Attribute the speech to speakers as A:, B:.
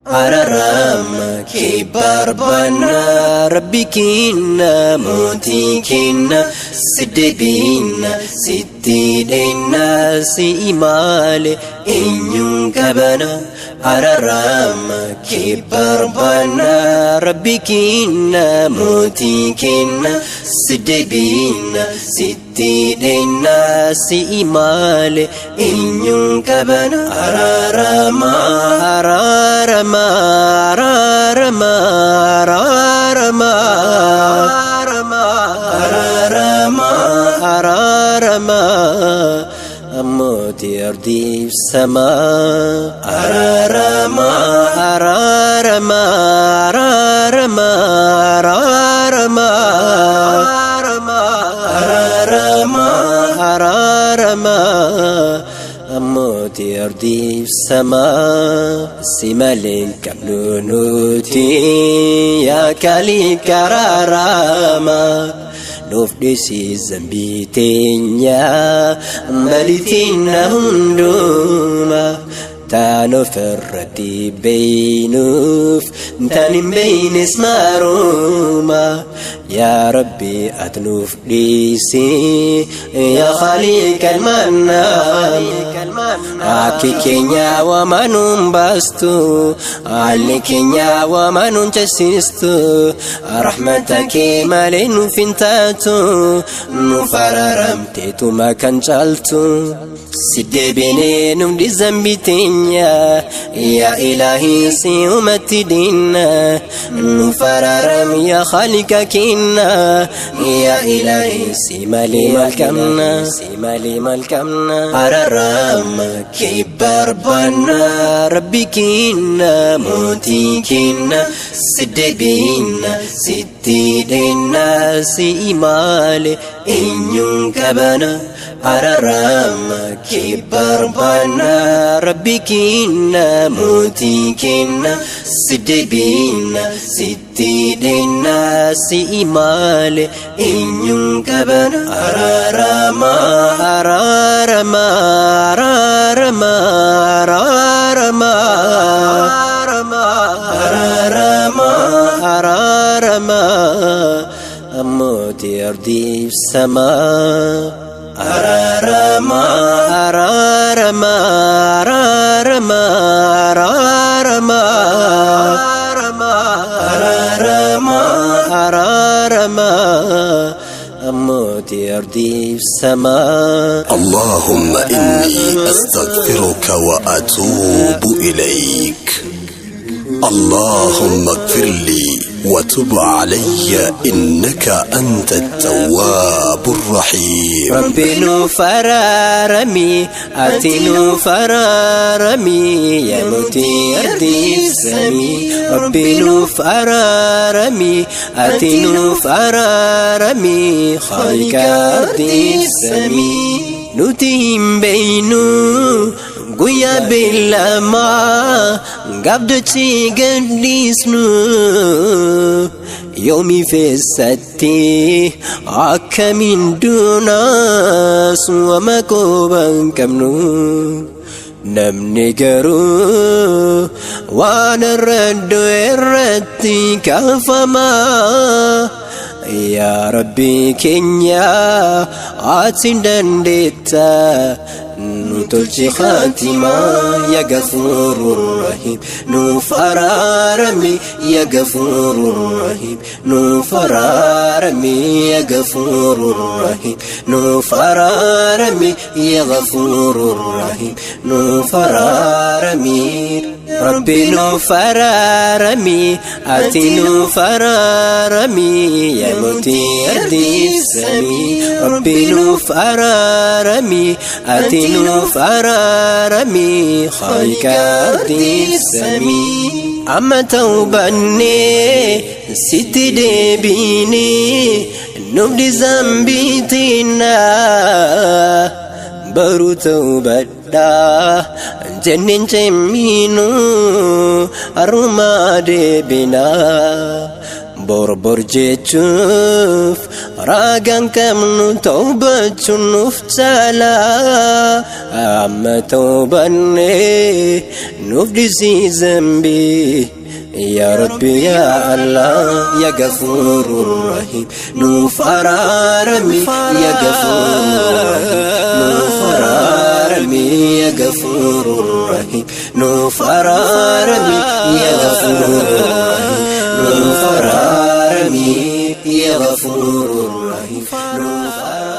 A: Araarama kee barbaanna, Rabbi keenya, mootii keenya, si deebiina, sitti dheena, si malee eenyuun qabana. Araarama kee barbaanna, Rabbi keenya, mootii keenya, si deebiina, sitti dheena, si malee eenyuun qabana. Araarama, araarama, araarama, araarama, araarama, araarama, mootii ardiif samaa. Araarama, araarama, araarama, araarama, araarama, araarama, mootii ardiif samaa. Si malee hin qabnu nuti, yaa kaalii karaarama. Nuuf dhiisi zambii teenya, balitiin hunduma. Taan ofirratti beeynuuf, taan hin beeynes maaruma. Yaa Rabbi, ati nuuf dhiisi, yaa Khaaliqa ilmaan. Akki keenya wamanuun baastu, haalli keenya wamanuun ceesistu, rahmata kee malee nuuf hin taatu, nuuf araaramteetuma kan caaltu. Si deebinee nuuf zambii teenya, yaa Ilaahii, si umatti diinna, nuuf araaram, yaa Khaaliqa keenya, yaa Ilaahii, si malee maal qabna, si malee maal qabna. Araarama kee barbaanna, Rabbi keenya, mootii keenya, si deebiina, sitti dheena, si malee eenyuun qabana. Araarama kee barbaanna, Rabbi keenya, mootii keenya, si deebiina, sitti dheena, si malee eenyuun qabana. Araarama, araarama, araarama, araarama, araarama, araarama, mootii ardiif samaa. Araarama, araarama, araarama, araarama, araarama, araarama, mootii ardiif samaa.
B: اللهم إني أستغفرك وأتوب إليك. اللهم اغفر لي وتب علي، إنك أنت التواب الرحيم.
A: Rabbi, nuuf araarami, ati nuuf araarami, yaa mootii ardiif samii. Rabbi, nuuf araarami, ati nuuf araarami, Khaaliqa ardiif samii. Nuti hin beeynu guyyaa beellamaa gaafdachii gadhiisnu, yoomii feessatti akkamiin duunaas wama quban qabnu. Namni garuu waan irra du'e irratti kaafamaa. Yaa Rabbi keenya, ati dandeetta, nu tolchi khatimaa, ya Gafuurur Rahim. Nuuf araarami, ya Gafuurur Rahim. Nuuf araarami, ya Gafuurur Rahim. Nuuf araarami, ya Gafuurur Rahim. Nuuf araarami. Rabbi, nuuf araarami, ati nuuf araarami, yaa mootii ardiif samii. Rabbi, nuuf araarami, ati nuuf araarami, Khaaliqa ardiif samii. Amma tawbannee sitti deebinee, nuuf zambiitinaa, baru tawbadhaa jenneen cemminu, har'umaa deebinaa. Borbor jechuuf ragaan qabnu tawbachuun nuuf caala. Amma tawbannee nuuf dhiisii zambii. Yaa Rabbi yaa Allah yaa Gafuurur Rahiim nuuf araarami yaa Gafuurur Rahiim nuuf araarami yaa Gafuurur Rahiim nuuf araarami yaa Gafuurur Rahiim nuuf araarami yaa Gafuurur Rahiim nuuf araarami.